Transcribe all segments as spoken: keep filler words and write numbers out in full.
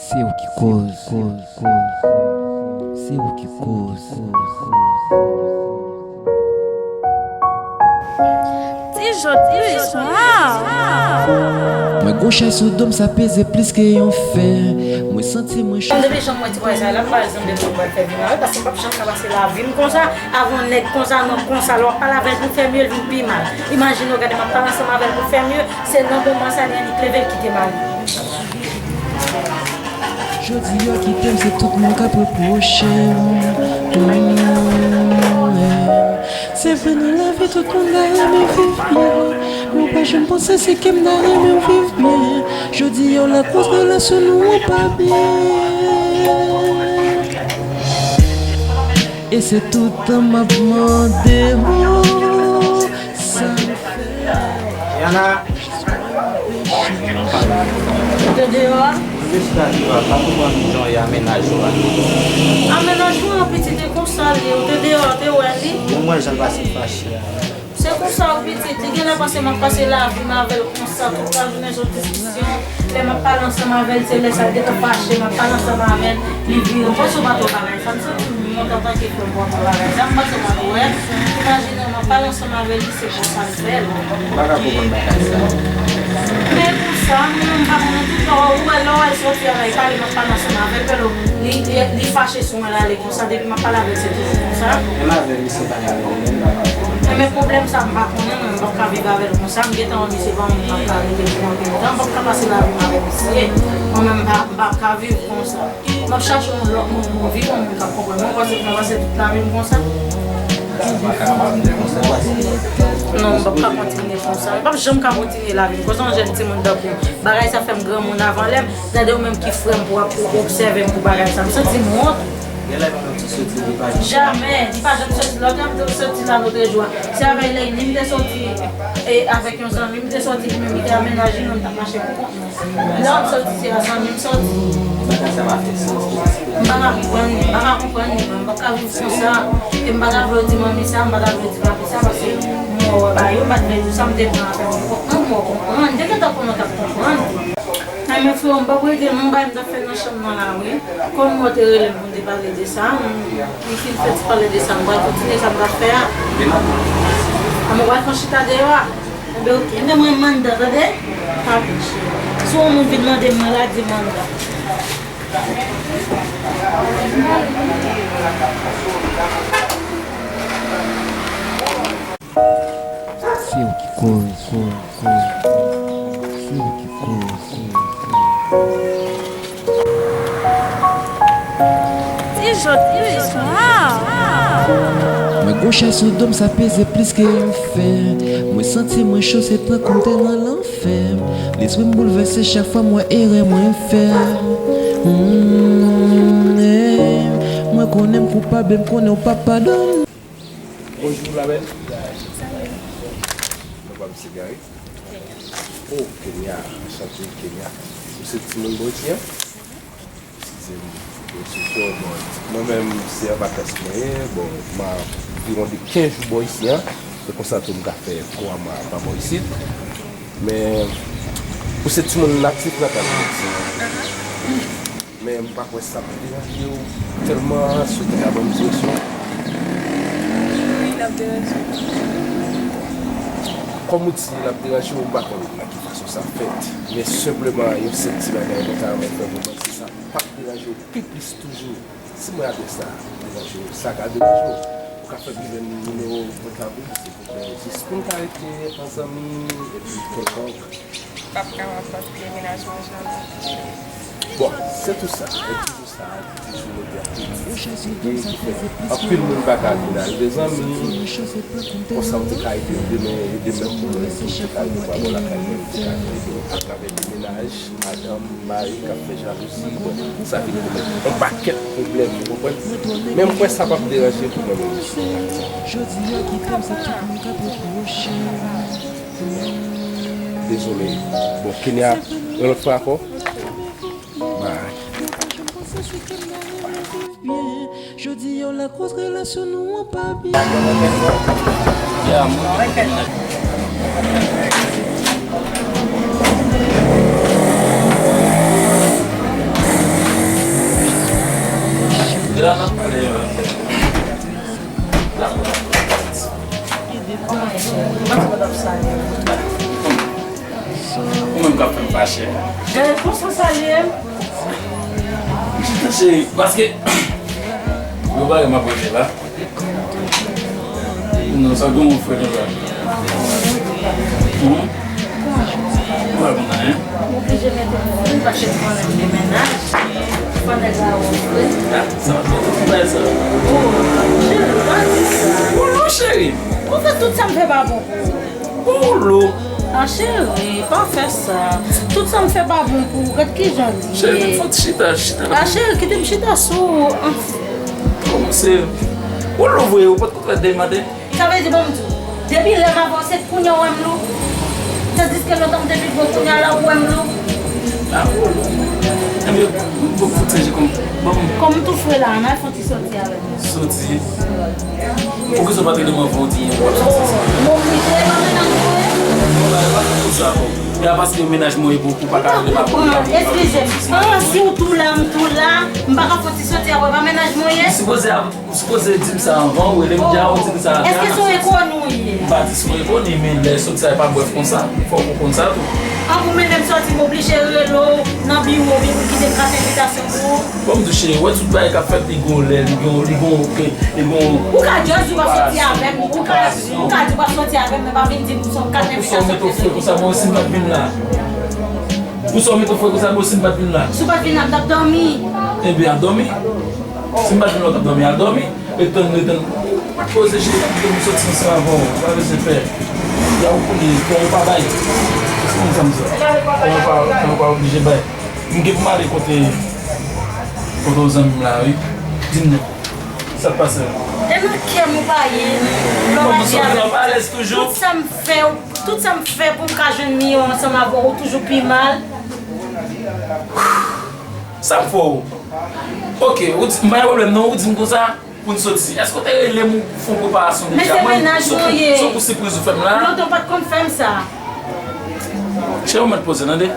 Se ou ki koz. Se ou ki koz. Ti jòt plis, waw. Mwen gon chay sou do m, sa peze plis ke yon fè. Mwen santi mwen cho. Depi jan mwen ti bway sa, l ap ba l zanmi pou l fè vin avè, paske m p ap janm ka pase lavi m konsa, avè yon nèg konsa, nonm konsa, lè w ap pale avè l pou fè mye, l vin pi mal. Imajine w, gade, m ap pale ansanm avè l pou fè mye, se nan moman sa li annik leve, l kite m ale. Jodi yo kite m, se tout moun k ap repwoche m. Mm, yeah. Se vre nan lavi tout moun ta renmen viv byen. Mwen pa janm panse se ke m ta renmen w viv byen. Jodi yo lakoz relasyon nou an pa byen. E se tout tan m ap mande w sa m fè. Yana. Ou te deyò a? M te chita deyò a, pa konprann jan y amenaj ou a. Amenaj mwen an pitit e konsa l ye, ou te deyò a, ou te wè li? Bon, mwen jan l pase fache a. Se konsa ou pitit, li genlè panse m ap pase lavi m avè l konsa, tout lajounen se yon diskisyon. Lè m ap pale ansanm avè l, se lè sa l gentan fache, m ap pale ansanm avè l, li vire. Ou panse w pa t wè bagay sa, m santi m wont antanke frè m pou ap fè bagay sa, m panse w pa t wè. Imajine w, m ap pale ansanm avè l, se konsa l fè l. M pa ka konprann bagay sa. Men konsa, mwen menm m pa konnen tout lè ou wè, lè w wè l soti avè l, pale, m ap pale ansanm avè l, pèlo, li, li, li fache sou mwen, l ale konsa, depi m ap pale avè l, se toujou konsa. Menm avè l, misye pa ka rele m. Men pwoblèm sa, m pa konnen, mwen, m p ap ka viv avè l konsa, m gentan wè misye pa yon moun m ap ka rete pou anpil tan, m p ap ka pase lavi m avè misye. Mwen menm, m pa, m p ap ka viv konsa. M ap chache yon lòt moun pou m viv, yon moun k ap konprann mwen, paske m pa pase tout lavi m konsa. Sa pa ka kontinye konsa, paske... Non, m p ap ka kontinye konsa. M p ap janm ka kontinye lavi m konsa, yon jèn timoun tankou m. Bagay sa fè m granmoun avan lè m. Gade ou menm ki frè m pou ap obsève m pou bagay sa. M santi m wont. Genlè pa janm soti, li pa janm... Jamè, li pa janm soti. Lòt lè m te soti la lotrejou a. Se avèk Leyni m te soti, e avèk yon zanmi m te soti, li menm li te amenaje, nou t ap mache pou kont nou. Lè m soti, se a zanmi m soti. Bagay sa pa fè sans pou mwen. M pa ka konprann li, m pa ka konprann li, mwen. M p ap ka viv konsa. E m pa ta vle w di manmi sa, m pa ta vle w di papi sa, paske m wè w ba yo, m pa t vle di w sa, m te pran apèl. M konprann, mwen konprann. M te gentan konnen w t ap konprann. Ay, men frè, m p ap rete, non, bagay m t ap fè nan chanm nan la, wi. Kòm mwen te rele m pou m te pale de sa, m, li fin fè ti pale de sa, m pral kontinye sa m t ap fè a. A, mwen pral fè yon chita deyò a. Enben, oke. Enben, mwen manda, tande? Pa vin cheri. Si yon moun vin mande m, mwen la di manda. Se ou ki koz, koz, koz. Se ou ki koz, koz, koz. Ti jòt plis, waw. Mwen gon chay sou do m, sa peze plis ke yon fè. Mwen santi mwen cho, se tankou m te nan lanfè. Lespri m boulvèse chak fwa m wè erè mwen fè. Mm, eh, mwen konnen m koupab e m konnen w p ap padone. Bonjou, la belle. Salut. Non pa m se Gary. Kenya. Oh, Kenya. Anchante, Kenya. Ou se timoun bò isi a? Eskize m, eskize m, bon, mwen menm, se an vakans mwen ye, bon, m a anviwon de kenz jou bò isi a. Se konsa tou m ka fè twa mwa pa bò isit. Men, ou se timoun aktif nan kay la. Men m pa kwè sa ap deranje w tèlman, si w te ka ban m direksyon. Wi, l ap deranje m. Kòm ou di l ap deranje w, m pa konn nan ki fason sa fèt. Men senpleman, yon sèl ti bagay mwen ta renmen fè pou mwen, se sa p ap deranje w pi plis toujou. Si mwen adrès la deranje w, sa ka deranje w, ou ka fè m jwenn nimewo pòtab ou, silvouplè, jis pou n ka rete an zanmi, epi kèlkonk. P ap kapab paske menaj mwen janm. Bon, se tou sa, e toujou sa, toujou mete aktivite ki fè anpil moun pa ka vin al de zanmi. Konsa ou te ka ede m demen, ede menm pou mwen, tou te ka ede m pa bò lakay mwen, te ka ede m atravè de menaj, madanm, mari k ap fè jalouzi, bon, sa vin pou mwen yon pakèt pwoblèm, ou konprann? Men m kwè sa p ap deranje pou mwen menm. Jodi a kite m, se tout moun k ap repwoche m. Dezole. Bon, Kenya, yon lòt fwa ankò. Bye. Jodi a w lakoz relasyon nou an pa byen. Yeah, mwen. Gade konsa sa ye. Chita cheri, paske yo bagay m ap regle la. Non, sa gen yon frè konsa. Hmm? Ou pa konn anyen. Ou oblije mete m fri paske fò nèg gen mennaj. Fò nèg la ofri. Ah, sa va fè tout bagay sa. Oh, cheri, pa di sa. Ou lou, cheri. Ou fè tout sa m fè pa bon. Ou lou. Ah, cheri, pa fè sa. Tout sa m fè pa bon pou ou. Gad kijan li ye. Cheri, fò w chita, chita. Ah, cheri, kite m chita sou ou. Ah. Kòmanse. Ou lou vre, ou pa t konn fè demen maten. Sa vle di, ban m di w, depi lè m avè w, se kounye a w wè m lou. Tandiske lontan m te pi gwo, kounye a la ou wè m lou. Ah, ou lou. Ebyen, bon, fout se je kòm. Bon. Kòm m tou fre la, n al fè yon ti soti avè m. Soti? Poukisa w pa t rele m anvan w di w ap soti sa? M oblije, e pa mennaj mwen ye. Bon, ba, e pa konsa, bon. E a paske mennaj mwen ye pou, pou pa ka rele m ap. Eskize m. Ah, si w tou la, m tou la, m pa ka fè yon ti soti avè w, e pa mennaj mwen ye. Ou sipoze ap Ou sipoze di m sa anvan, ou rele m dja, ou di m sa. Èske se yon enkoni w ye? M pa di se yon enkoni, men lè soti sa, e pa bwèf konsa. Fòk ou konn sa tou. An pou mennen m soti, m oblije rele w nan biwo, oubyen pou kite m kat envitasyon pou ou. Bon, m di w, cheri, ou wè tout bagay k ap fèt, li gon lè, li gon, li gon, li gon. Ou ka just di w p ap soti avè m, ou ka, ou ka di w p ap soti avè m, men pa vin di m pou se yon kat envitasyon pou soti. Pou sa w mete w fre konsa, bon, si m pa t vin la. Pou sa w mete w fre konsa, bon, si m pa t vin la. Si w pa t vin la, m t ap dòmi. Ebyen, ap dòmi. Si m pa t vin la, w t ap dòmi, al dòmi. Ret tann, ret tann. Poze cheri, m ap kite m soti ansanm avè w. Pa bezwen pè. Ya ou konnen, kò yo pa bay. Ou konn sa m di. Kò yo pa, kò yo pa oblije bay. M gen pou m ale kote, kote yon zanmi m la, wi. Di m non. Sa k pase la? E nan kè m ou pa ye. Lè w pa di avè m. Tout sa m fè, tout sa m fè pou m ka jwenn miyo ansanm avè w, ou toujou pi mal. Sa m fè w? Ok, ou di, m pa gen pwoblèm non, ou di m konsa. Pou n soti. Èske w te rele m ou fè yon preparasyon deja? Men se mennaj mwen ye. Se yon kou sipriz ou fè m la. Lontan w pa t konn fè m sa. Cheri, ou mèt poze, tande.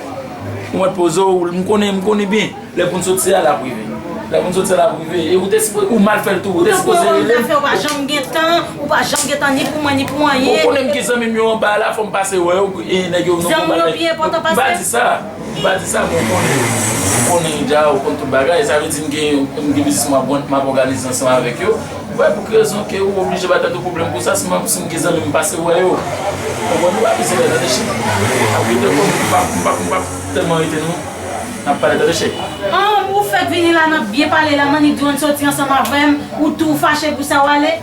Ou mèt poze w, m konnen, m konnen byen. Lè pou n soti a, l ap rive. Lè pou n soti a, l ap rive. E ou te sipoze, ou mal fè l tou. Ou te sipoze rele m. Ou pa janm gen tan, ou pa janm gen tan ni pou mwen, ni pou anyen. Ou konnen m gen zanmi m yo anba la, fò m pase wè yo, e nèg yo non. Zanmi yo pi enpòtan pase m. M pa di sa. M pa di sa, men w konnen, w konnen deja, w konn tout bagay. Sa vle di m gen, m gen biznis m ap, m ap òganize ansanm avèk yo. Ou wè pou ki rezon ke ou oblije bay tèt ou pwoblèm pou sa, si m, si m gen zanmi m pase wè yo. Konprann, ou pa bezwen fè tande cheri. Ap rete kòm m p ap, m p ap, m p ap tèlman rete non. N ap pale tande cheri. An, ou fèk vini la, n ap byen pale la, m annik di w ann soti ansanm avè m, ou tou fache pou sa w ale.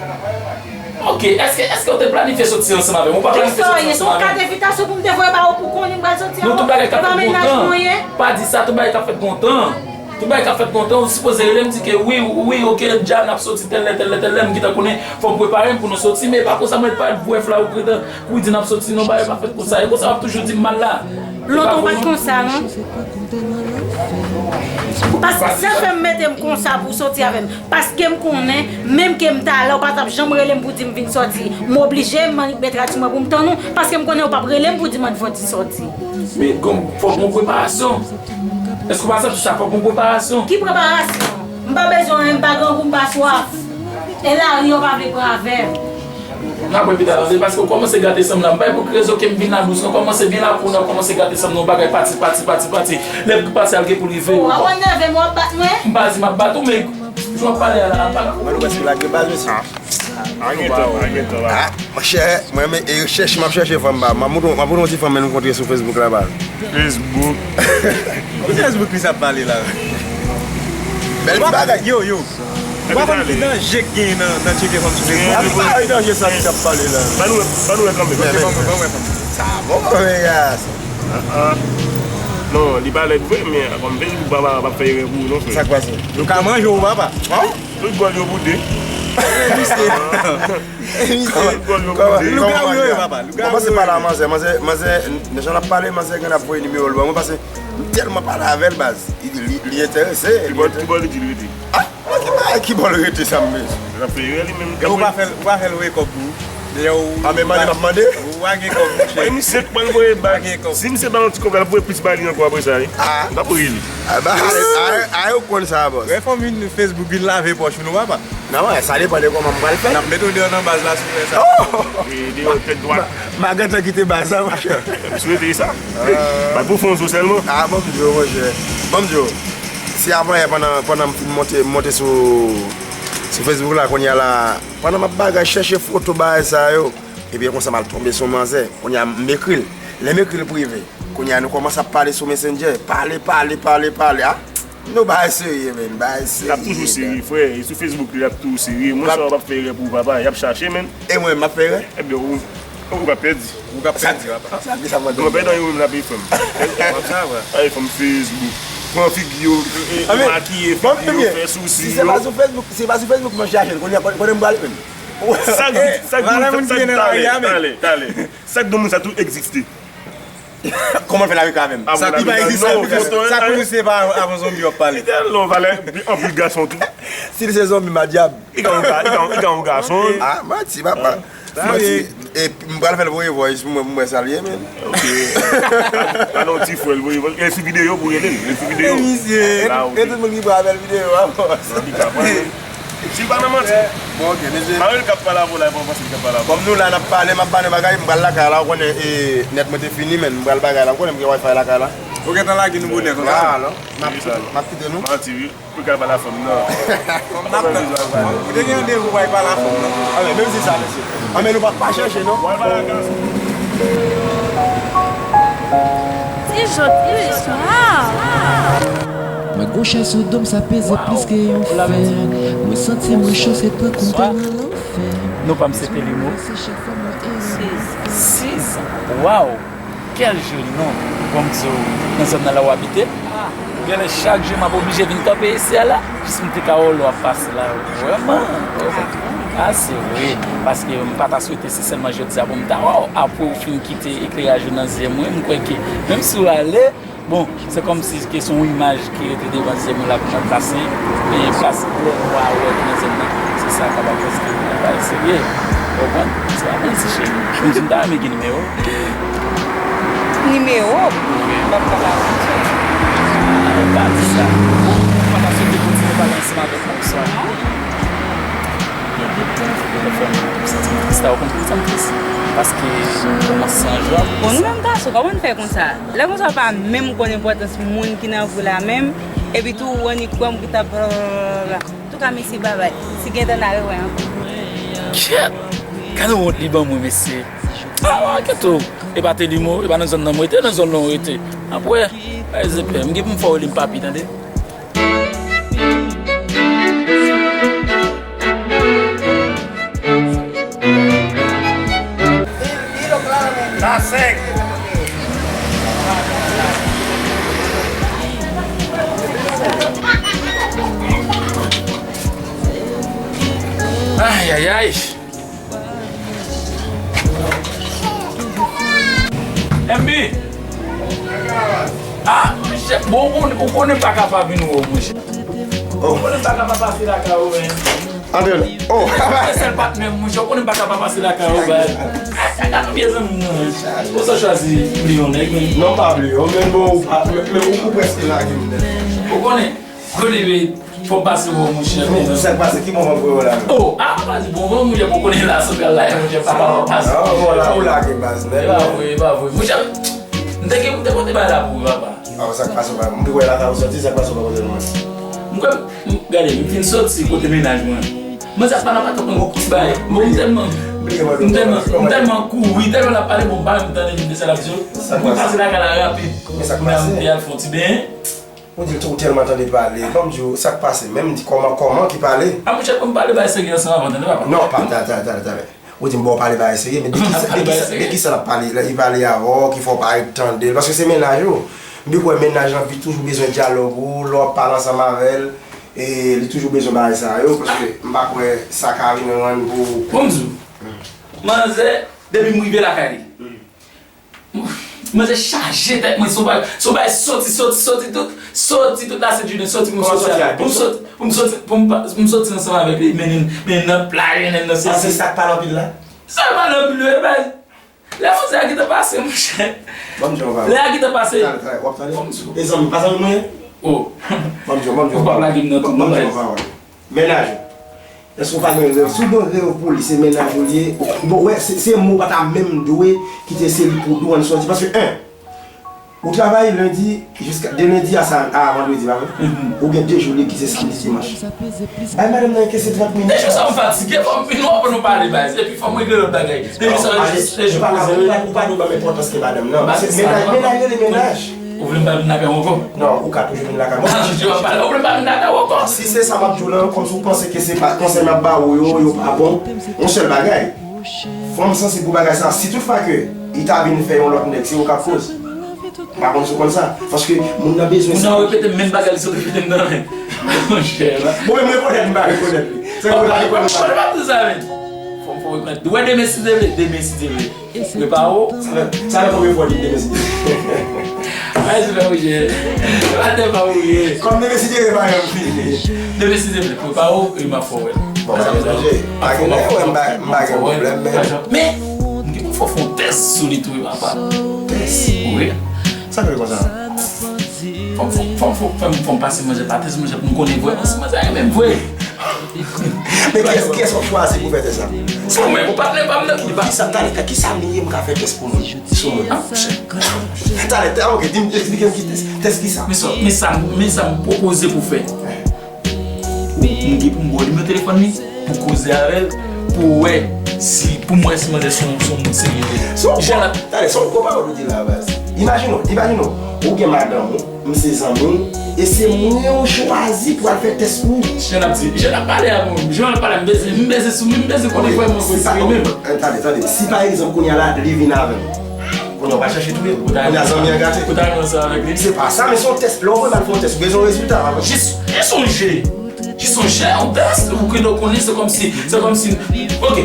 Ok, èske, èske w te planifye soti ansanm avè m? Ou pa planifye soti ansanm avè m? Kisa w ye? Se yon kat envitasyon pou m te voye ba ou pou konnen m pral soti avè w? Non, tout bagay ka fèt gon tan. Pa di sa, tout bagay ka fèt gon tan. Tout bagay ka fèt gon tan, ou sipoze rele m di ke wi, wi, ok, dja n ap soti tèl lè, tèl lè, tèl lè, m gentan konnen, fò m prepare m pou nou soti, men e pa konsa mwen pa bwèf la, ou gentan, pou di n ap soti, non, bagay pa fèt konsa. E konsa w ap toujou di m mal la. Lontan w pa t konsa, non. Paske sa fè m mete m konsa pou w soti avè m. Paske m konnen, menm ke m ta la, ou pa t ap janm rele m pou di m vin sòti. M oblije, m annik met rad sou mwen pou m tann ou, paske m konnen ou p ap rele m pou di m ann fè yon ti sòti. Men kòm fòk gon preparasyon. Èske w pa santi sa fòk gon preparasyon? Ki preparasyon? M pa bezwen anyen, m pa grangou, m pa swaf. E lari yo pa vle pran avè m. N ap wè pita tande, paske w kòmanse gate san m la. M pa gen pou ki rezon ke m vin la dous, non, kòmanse byen la pou w nan kòmanse gate san m nan, yon bagay pati, pati, pati, pati. Lè pou pati a l gen pou l rive. O, w ap nève m, w ap bat mwen? M pa di m ap bat ou, men jan w ap pale a la, ap pale. Mwen wè si w lage bal, mesye. Ah, gen tan, ah, gen tan la. Ah, monchè, mwen, men, e chèche, m ap chèche fanm ba. M ap montre, m ap montre yon ti fanm mwen kontre sou Facebook la ba. Facebook. Ki Facebook li sa ap pale la? Bèl ti bagay. Yo, yo. Ou pa konn ki danje k genyen nan, nan tcheke fanm sou Facebook? Ki bagay danje sa li t ap pale la? Ban nou wè, ban nou wè kanmenm. Ban nou wè fanm. Sa bon, men, gars. Ah, ah. Non, li pa lèd vre, men kòm Facebook pa, pa, pa fè erè pou ou non, frè. Sa k pase? Yo ka manje w, papa. Tout gòl yo boude. Misye. Misye. Tout gòl yo boude. Lougawou yo ye, papa. Lougawou yo ye. Kòmanse pale a manzè, manzè, manzè, jan n ap pale, manzè gen ap voye nimewo l ban mwen, paske m tèlman pale avè l, baz. Li, li, li enterese, li enterese. Ki bò, ki bò li di l rete? Ah, mwen ki bagay, ki bò l rete sa m bezwen. L ap fè erè li menm. E ou pa fè l, ou pa fè l wake up pou ou? Lè ou... Ah, men mande m ap mande? Ou pa gen kòb, monchè. Misye k pral voye bal. Si misye ba yon ti kòb la, l ap voye plis ba li ankò apre sa, wi. Ah. M t ap ri li. Ah, ba, ay, ay, ay, ou konn sa, bòs. Wè fanmi Facebook vin lave pòch nou, papa. Non, sa depann de kòman m pral fè. N ap mete w deyò nan baz la si w fè sa. Oh! E deyò tèt dwat. Ma, ma gentan kite baz la, monchè. M swete sa. Bat pou fon sou sèlman. Ah, bon, m di w, monchè. Bon, m di w. Se avan yè pandan, pandan m fin monte, monte sou, sou Facebook la, kounye a la, pandan m ap bagay, chèche foto bagay sa yo, ebyen, konsa m al tonbe sou manzè. Kounye a, m ekri l. Lè m ekri l prive. Kounye a, nou kòmanse ap pale sou Messenger. Pale, pale, pale, pale. Ah, nou bagay serye, men. Bagay serye. L ap toujou serye, frè. E sou Facebook, li ap toujou serye. Mwen, sa w ap fè erè pou ou, papa. Y ap chache, men. E mwen, m ap fè erè? Ebyen, ou, ou p ap pèdi. Ou p ap pèdi, papa. Sa, sa, sa, sa, mwen pèdi an yon, m ap fè m. W ap sa, vre? Ay, fanm Facebook. Pran figi yo, e, e, makiye figi yo, fè sousi yo. Si se pa sou Facebook, si se pa sou Facebook, mwen chache l. Kounye a, kote m pral, men? Sa k, sa k, sa k, talè, talè, talè. Sa k di moun sa tou egziste. Kòman l fè l avèk avè m? Sa ki pa egziste, sa pou nou se pa avon zonbi w ap pale. Li tèlman valè, anpil gason tou. Si l se zonbi, madyab. Li ka yon ga-, li ka, li ka yon gason. Ah, manti, papa. Manti. E m pral fè l voye voice pou mwen, pou mwen salye, men. Ok. Al yon ti fwèl voye voice. E sou videyo pou rele l. E sou videyo. E misye. E tout moun ki pral fè l videyo a, bòs. Non, li ka pale. Si l pa nan manti. Bon, ok, mesye. Mari l k ap pale avè w la, e pa w panse li k ap pale avè w. Kòm nou la, n ap pale, m ap ba nou bagay, m pral lakay la, ou konnen, e, nèt mwen te fini, men m pral bagay la, ou konnen m gen wifi lakay la. Ou gentan lage nou bonè konsa? Ah, non. M ap, m ap kite nou. Manti, wi. Pou ka pale a fanm nan. Fanm n ap tann. Ou te gen randevou pou al pale a fanm nan. Ah, men, menm si sa, mesye. Ah, men nou pa, pa chèche, non. Ti jòt plis, waw! Mwen gon chay sou do m, sa peze plis ke yon fè. Mwen santi mwen cho, se tankou m te nan lanfè. Non pa m se Telimo. Sis. Sis? Waw! Kèl joli non! Bon, m di w, nan zòn nan la w abite? Genlè chak jou m ap oblije vin kanpe isi a la, jis m te ka wè w lè w ap pase la. Vrèman! Ah, se vre. Paske m pa ta swete se sèlman jodi a pou m ta wè w. Apre w fin kite ekleraj ou nan zye mwen, m kwè ke menm si w ale, bon, se kòmsi ke se yon imaj ki rete devan zye mwen la pou mwen pase, men pase lè m wè w nan zòn nan, se sa k ap fè ke m pa eseye. Ou konprann? Se pa mwen, se cheri. M di m ta renmen gen nimewo w. Nimewo? Wi. M p ap ka ba ou. Ah, ou pa di sa. Bon, ou pa ta swete kontinye pale ansanm avèk mwen, bonswa. Ou konn poukisa m tris? Paske ou kòmanse an jòb. Bon, nou menm gason, kòman n fè konsa? Lè konsa, w pa menm konn enpòtans moun ki nan vi w la menm, epi tou ou annik kwè m ki t ap blablabla. Antouka, mesye, babay. Si gen tan, n a rewè ankò. Kyèt! Gade wont li ban mwen, mesye. Ah, kèt ou! E pa Telimo, e pa nan zòn nan m rete, nan zòn nan w rete. Apre, pa egzanp, m gen pou m fè w rele m papi, tande? Sa sèk. Ay, ay, ay. M B. Ah, monchè, bon, ou, ou konnen m pa ka pa vin wè w, monchè. Ou konnen m pa ka pa pase lakay ou, men. Antre la. Oh. Se sèl patnè m, monchè, ou konnen m pa ka pa pase lakay ou, bay. Gade yon pye zanmi m nan, men. Ou sa chwazi bliye yon nèg, men. Non, pa bliye, men bon, ou pa, men, men ou, ou prèske lage m nèt. Ou konnen, konnen, men. Fò m pase wè w, monchè. Bon, sa k pase, ki moman pou yo la? Oh, ah, pa di bon, bon, monchè, pou konnen la, sou kal la, monchè, pa ka pase. Ah, bon, la, ou lage baz, men. E pa vre, e pa vre. Monchè, m te gen, m te pote bay la pou ou, papa. Ah, sa k pase, papa? M te wè la, ka ou soti, sa k pase, ou pa pote mwen? M kwè, m, gade, m fin soti kote mennaj mwen. Mwen sa pa nan patat mwen gon kout bay. Bon, m tèlman, m tèlman, m tèlman kouri, tèlman l ap pale, bon, m pa menm tande m de sa l ap di yo. M kouri pase lakay la rapid. Men sa k pase? M te al fè yon ti benyen. Ou di l tou, ou tèlman tande pale. Ban m di w sa k pase. Men m di kòman, kòman ki pale? A, monchè, ban m pale bagay serye ansanm avè w, tande, papa. Non, pa, ta, ta, ta, ta. Ou di m ba w pale bagay serye, men de ki sa, de ki sa, de ki sa l ap pale? Lè li pale avè w, ki fè w pa ret tande l. Paske se mennaj ou. M byen kwè mennaj lan, li toujou bezwen dyalòg ou, lè w ap pale ansanm avè l, e li toujou bezwen bagay sa yo, paske m pa kwè sa ka vin rann pou. Bon, m di w, manzè, depi m rive lakay li. Manzè chaje tèt mwen, se yon bagay, se yon bagay soti, soti, soti tout, soti tout la Sent Jilyèn, soti pou m soti avè l. Pou m soti, pou m soti, pou m pa, pou m soti ansanm avèk li, mennen, mennen nan plaj, mennen nan sesi. A, se sa k pale anpil la? Sa pale anpil, wi, bay. Lè manzè a gentan pase, monchè. Ban m di w yon pawòl. Lè a gentan pase. Talè, talè, w ap tande? Ban m di w. E zanmi, pa zanmi mwen ye? Oh. Ban m di w, ban m di w yon pawòl. Ou p ap lage m nan tou, non, bay. Ban m di w yon pawòl. Mennaj ou. Èske w pa gen rèv? Si w gen rèv pou li, se mennaj ou li ye. Bon, wè, se, se mo pa ta menm dwe kite se li pou ou ann sòti. Paske, en, ou travay lendi, jiska, de lendi a sa, a vandredi, pa vre? Ou gen de jou lib ki se samdi, dimanch. Bay madanm nan enke se trant minit. Depi sa, m fatige, fò m vin wè pou nou pale, baz. Epi fò m regle lòt bagay. Depi sa, se jou poze wi. Ou pa dwe ban m enpòtans ke madanm nan. Mennaj, mennaj rele mennaj. Ou vle m pa vin lakay ou ankò? Non, ou ka toujou vin lakay mwen. Ou vle m pa vin lakay ou ankò? Si se sa m ap di w lan, kòmsi w panse ke se pa konsèy m ap ba ou yo, yo pa bon, yon sèl bagay. Fanm sansib pou bagay sa, si tout fwa ke li ta vin fè yon lòt nèg, se ou k ap koz. M pa konn si w konn sa. Paske moun nan bezwen sa. Moun nan repete menm bagay li sot repete m nan men. Monchè, la. Bon, men m rekonèt, m pa rekonèt li. Se ou la rekonèt. Fò m, fò m rekonèt. Wè demen si Dye vle, demen si Dye vle. Prepare w. Sa fè, sa fè konbyen fwa w di demen si Dye vle? Ay, se pa wouye. Se pa tèlman wouye. Kòm demen si Dye vle, pa yon fini. Demen si Dye vle, prepare w, e m ap fè w wè. Bon, pa gen danje. Pa gen danje, m pa, m pa gen pwoblèm, men. Men, m gen pou fò fè yon tès sou li tou, wi, papa. Tès? Wi. Sa k vle konsa? Fò, fò, fò, fò, fò m pase manzè pa tès, manzè, pou m konnen vrèman si manzè renmen m vre. Men kiyès, kiyès w ap chwazi pou fè tès la? Se ou menm, ou patnè pa m nan. Ki sa, talè, ki sa m ye, m ka fè tès pou moun? Sou moun. Ah, monchè. Talè, talè, ok, di m, eksplike m ki tès, tès ki sa? Men sa, men sa, men sa m pwopoze pou fè. Ou, m gen pou m ba w nimewo telefòn li, pou koze avè l, pou wè si, pou m wè si manzè se yon, se yon moun serye li ye. Se yon gwo, talè, se yon gwo pawòl ou di la, baz. Imajine w, imajine w, ou gen madanm ou, m se zanmi w, e se mwen ou chwazi pou al fè tès pou ou. Jan ap di, jan ap pale a moun, jan ap pale a m bezwen, m bezwen sou, m bezwen konnen vrèman vre si li menm. Tande, tande, si pa egzanp kounye a la, li vin avè m. Kounye a w pa chèche touye l. Kounye a zanmi an gate. Ou ta renmen ansanm avèk li? Se pa sa, men se yon tès. Lè w voye m al fè yon tès, ou bezwen yon rezilta, pa vre? Jis, jis yon je. Jis yon je, yon tès, ou ke nou konnen, se kòmsi, se kòmsi, ok.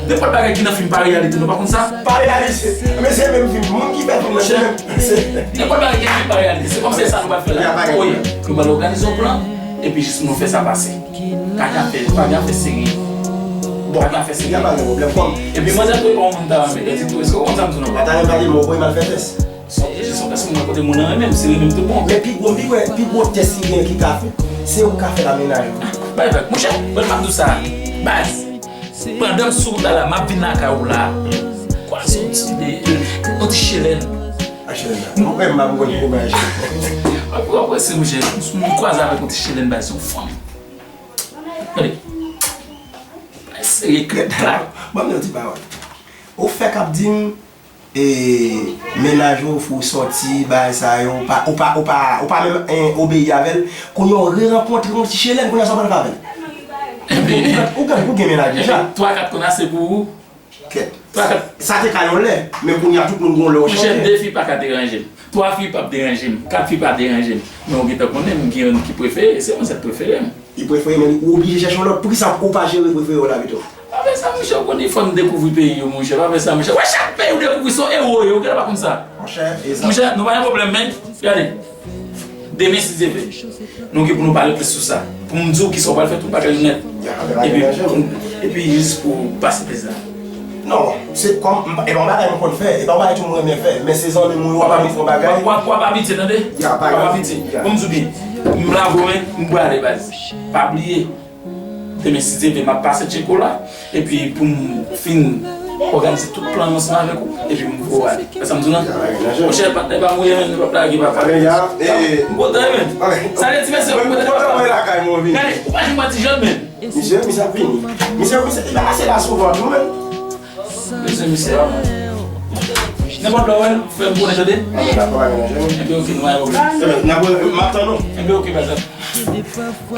Nenpòt bagay ki nan fim pa reyalite, nou pa konn sa? Pa reyalite. Men se menm fim, moun ki fè fim nan, se menm. Nenpòt bagay ki nan fim pa reyalite, se kòmsi se sa nou pral fè la. Oye, nou pral òganize yon plan, epi jis nou fè sa pase. Pa gen afè, pa gen afè serye. Bon, pa gen afè serye. Pa gen pwoblèm, kòm. Epi manzè tou, e pa yon moun ta renmen, di tou, èske w konn sa m di w non? Pa ta renmen pale, men w voye m al fè tès. Se yon, se yon tès mwen kote moun nan renmen m, si renmen m tout bon. Men pi gwo, pi gwo, pi gwo tès ki gen ki ka fèt, se ou ka fè l a mennaj ou. Bay vag, monchè, mwen m ap di w sa, baz. Pandan m sou wout la la, m ap vin lakay ou la. Kwaze yon ti de, yon ti chelèn. A chelèn la. Mwen m pa konn pou bay chelèn. W ap, w ap wè se monchè, m kwaze avèk yon ti chelèn, baz, se yon fanm. Gade. Bay serye klèt la. Ban m yon ti pawòl. Ou fèk ap di m, e, mennaj ou fè w sòti, bagay sa yo, ou pa, ou pa, ou pa, ou pa menm, en, obeyi avè l. Kounye a w rerankontre yon ti chelèn, kounye a sa w pral fè avè l? Ou gen, ou gen, ou gen mennaj deja. Twa kat konn ase pou ou. Kèt. Twa kat. Sa te ka yon lè, men kounye a tout moun gen yon lè yo chanje. Monchè, de fi pa ka deranje m. Twa fi p ap deranje m. Kat fi pa deranje m. Men ou gentan konnen m gen youn ki prefere, se manzè k prefere m. Li prefere, men ou oblije chèche yon lòt. Poukisa ou pa jere prefere w la pito? Pa fè sa, monchè, ou konnen fò n dekouvri peyi yo, monchè. Pa fè sa, monchè. Wè, chak peyi ou dekouvri, se yon ewo yo. Ou genlè pa konn sa. Monchè, e sa. Monchè, nou pa gen pwoblèm, men. Gade. Demen, si Dye vle, nou gen pou nou pale plis sou sa. Pou m di w kisa w pral fè tout bagay yo nèt. Ya, epi, epi jis pou pase tès la. Non, se kòm, e pa yon bagay m konn fè, e pa yon bagay tou m renmen fè, men se zanmi m ou yo ap fè yon bagay. W ap, w ap abitye, tande? Ya, pa grav. W ap abitye. Ya. Bon, m di w byen, m lave w men, m prale, baz. Pa bliye. Demen, si Dye vle, m ap pase tcheke w la, epi pou m fin òganize tout plan ansanm avèk ou, epi m voye w ale. Wè sa m di w lan? Monchè, patnè pa m ou ye, men, nou p ap lage, papa. M kontan, men. Sa vle di, mesye, m kontan, papa. Gade, ou pa janm wè ti jòn, men. Misye, misye ap vini. Misye, misye, li pa pase la souvan tou, men. Mesye, misye, nenpòt lè w wè l, fè m konnen, tande? Enben, ok, nou pa gen pwoblèm. Enben, n ap, m ap tann ou. Enben, ok, baz.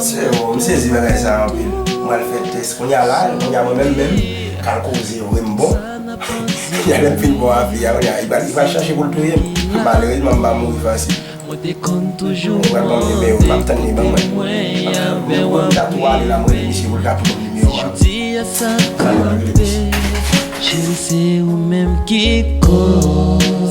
Se, oh, m sezi bagay sa anpil. Mwen al fè tès. Kounye a la, kounye a mwen menm, menm, k al koze vre m bon. Kounye a lè m fin bon a fi a, kounye a, li pral, li pral chache pou l touye m. Malerezman, m pa mouri fasil. Mwen te konn toujou. Mwen pral ban m nimewo, m ap tann li ban mwen. Mwen ta tou ale la, mwen rele misye pou l ka pran nimewo a. Jodi a sa kanpe, cheri, se ou menm ki koz.